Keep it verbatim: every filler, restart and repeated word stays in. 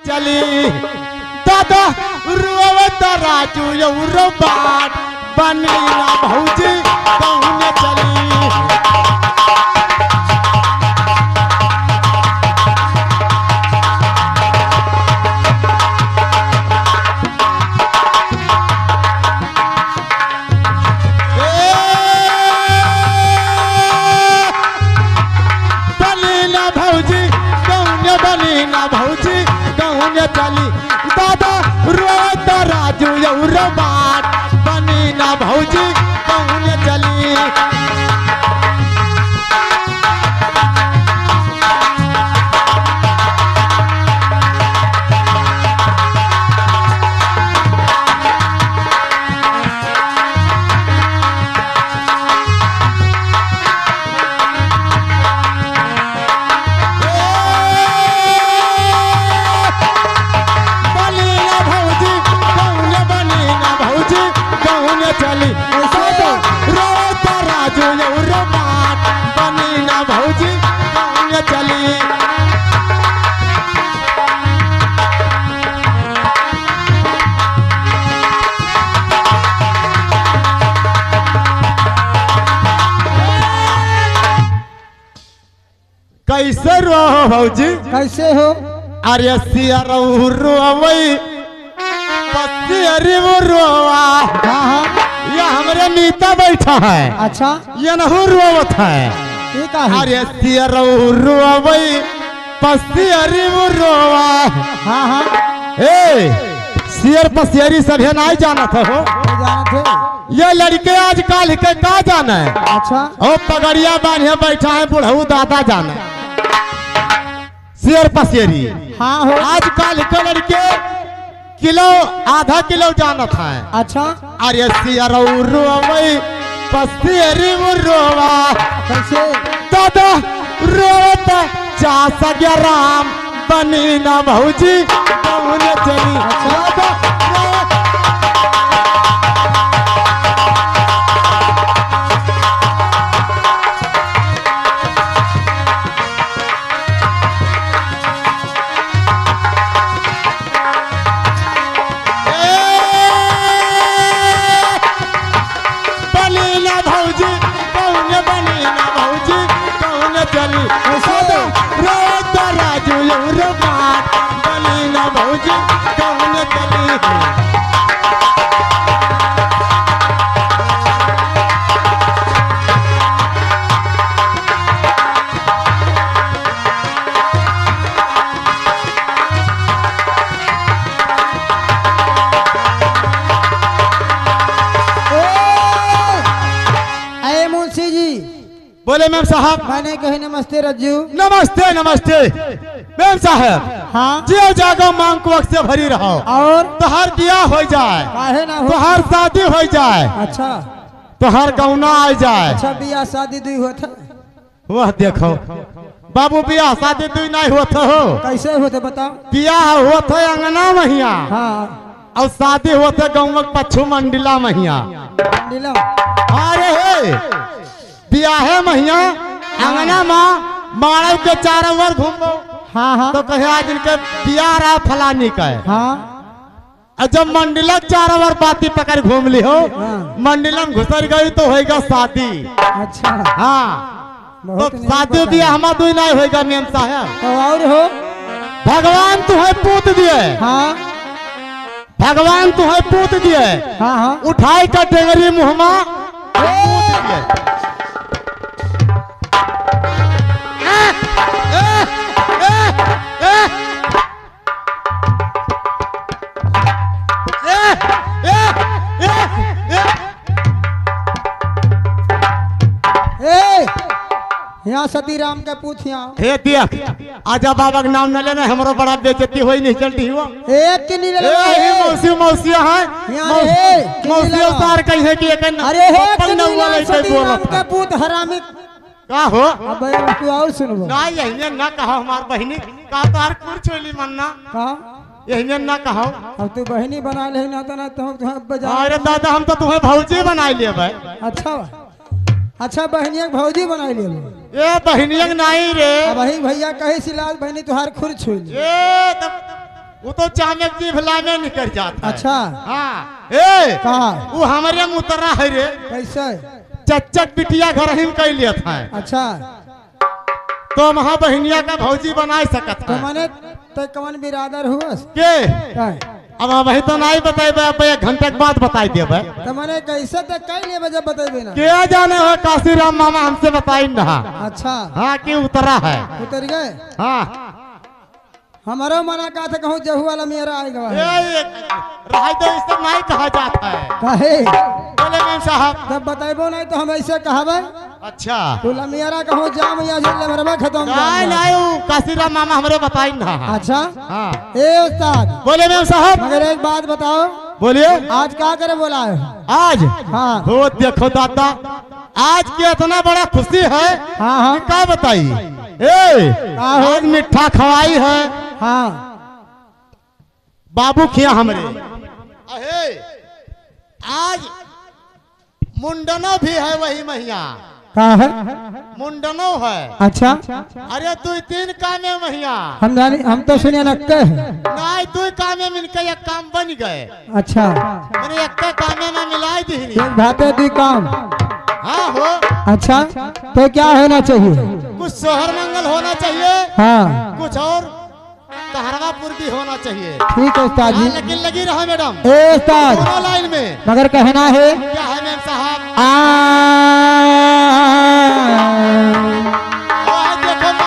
चली। दादा रोवत राजू यौरो बाट, बनी ना भौजी कौन चली। ए, बनी ना भौजी, कौन बनी ना भौजी, कौन चली। दादा रोत राजू यौरो बाट, बनी ना भौजी, कौन चली। बनी ना भौजी, कौन बनी ना भौजी, कौन चली। ऐसे तो रोत राजू यौरो बाट, बनी ना भौजी, कौन चली। कैसे रो हो भौजी? कैसे हो? अरे सियरऊ रोवई, पसियरी वो रोवा। हाँ, हाँ। ये हमरे मीता बैठा है। अच्छा। ये नहू रोवत है। ये का है? अरे सियरऊ रोवई, पसियरी वो रोवा। हाँ, हाँ। ए, सियर पसियरी सभे नाई जानत है हो। नहीं जानत है। ये लड़के आजकल के का जाने? अच्छा। ओ पगड़िया बांधे बैठा है बुढ़ऊ दादा जाने। सियर पसियरी। हाँ हो। आजकल के लड़के किलो, आधा किलो जानत है। अच्छा। अरे सियरऊ रोवई, पसियरी वो रोवा। कैसे? दादा रोवत चास ग्या राम, बनी ना भौजी, कौन चली। अच्छा। दादा रोवत ए, बनी ना भौजी, कौन बनी ना भौजी, कौन चली। ऐसे तो रोत राजू यौरो बाट, बनी ना भौजी, कौन चली। ए, ए मुंशी जी। बोले मेम साहब। मैंने कही नमस्ते रज्जू। नमस्ते, नमस्ते। मेम साहब। हाँ। जियो जागो मांग को अक्से भरी रहो। और? तोहार बियाह हो जाए। काहे ना हो? तोहार शादी हो जाए। अच्छा। तोहार गौना आ जाए। अच्छा, बियाह शादी दुई होत है? वह देखो, बाबू, बियाह शादी दुई नाई होत हो। कैसे होत है बताओ? बियाह होत है अंगना महिया। हाँ। और शादी होत है गाँव में पच्छू मंडिला महिया। मंडिला। अरे हे, बियाहे महिया अंगना मा माड़व के चारों ओर घूमो। हाँ, हाँ। तो कहे आज इनके बियाह रहा फलानी का है। हाँ। और जब मंडिला के चारों ओर बाती पकड़ घूम ली हो, हाँ। मंडिला में घुसर गई तो होएगा शादी। अच्छा। हाँ। बहुत तो नीक शादी बताया। बियाह हमा दुई नाई होएगा मेम साहब। तो और हो? भगवान तुहे पूत दिए। हाँ। भगवान तुहे पूत दिए। हाँ, हाँ। उठाई का टेंगरी मुहमा। ए! पूत दिए। ए, ए, ए, ए। ए, ए, ए, ए। ए, यहाँ सती राम के पूछ यहाँ। हे देख, आजा बाबा के नाम न लेना, हमरो बड़ा बेइज्जती होई नहीं चलती हुआ। ए, किन्नी ले ए, ले, हे ए। मौसी, मौसी है। यहाँ मौसी, रे, किन्नी मौसी ले ले। उतार कही है कि एक अरे हे, पप्पन किन्नी नौवा ले लइके सती बोलत राम के है। पूत हरामी। का हो? अबे, तू और सुनबो। ना, यही ना कहा हमार बहिनी, का तोहार कुर्चोली मन्ना? का? यही ना कहा। अब तू बहिनी बना ले ना, तो ना, तो हम तुम्हें बजा अरे दादा, हम तो तुम्हें भौजी बनाई लेबे। अच्छा बा। अच्छा, बहिनिया के भौजी बनाई लेबे। ए, बहिनिया के नाई रे। अब वही भैया कहे सिलाज बहिनी तोहार खुर छुई ले। ए, तब वो तो चामे जीभ लामे निकल जात है। अच्छा। हाँ। ए, का? वो हमरे मुतरा है रे। कैसे? चच्चक बिटिया घर ही में कई लेत है। अच्छा। तो वहाँ बहिनिया का भौजी बनाए सकत तो है। मने, तो कौन बिरादर हुअस? के? का? अब वही तो नहीं बताइबे, अब एक घंटे के बाद बताई देबे। तो मने कैसे तो कई लेबे जब बतइबे ना? के जाने हो, काशीराम मामा हमसे बताइन रहा। अच्छा। हाँ, कि उतरा है। उतर गए? हाँ। हमरो मना का था कहूँ जहू वाला मेरा आए गवा है। ए, ये रहाई तो इससे नहीं कहा जाता है। काहे? बोले मेम साहब। जब बतइबो नहीं तो हम ऐसे कहबे। अच्छा। तू लमियरा कहूँ जाम या जिले मरबे खत्म नहीं, जाम। नहीं, वो काशीराम मामा हमरे बताइन रहा। अच्छा। हाँ। ए उस्ताद। बोले मेम साहब। मगर एक बात बताओ। बोलिए। आज का करे बोला है? आज? हाँ। हो देखो दादा, आज के इतना बड़ा खुशी है हाँ, हाँ। कि का बताई? ए, का हो? आज मिठा खवाई है। हाँ। बाबू खिया हमरे। अहे, आज मुंडनो भी है वही महिया। का है? मुंडनो है। अच्छा। अरे, दुई तीन कामे महिया। हम जानी, हम तो सुने नक्के है। नहीं, दुई कामे में इनका एक काम बन गए। अच्छा। मैंने एक कामे में मिलाई दीनी। एक भाते दुई काम। हाँ हो। अच्छा, तो क्या होना चाहिए? कुछ सोहर मंगल होना चाहिए। हाँ। कुछ और कहरवा पूर्ति होना चाहिए। ठीक है उस्ताद जी। हाँ, लेकिन लगी रहो मैडम। ए उस्ताद। दोनों लाइन में। मगर कहना है। क्या है मेम साहब? आ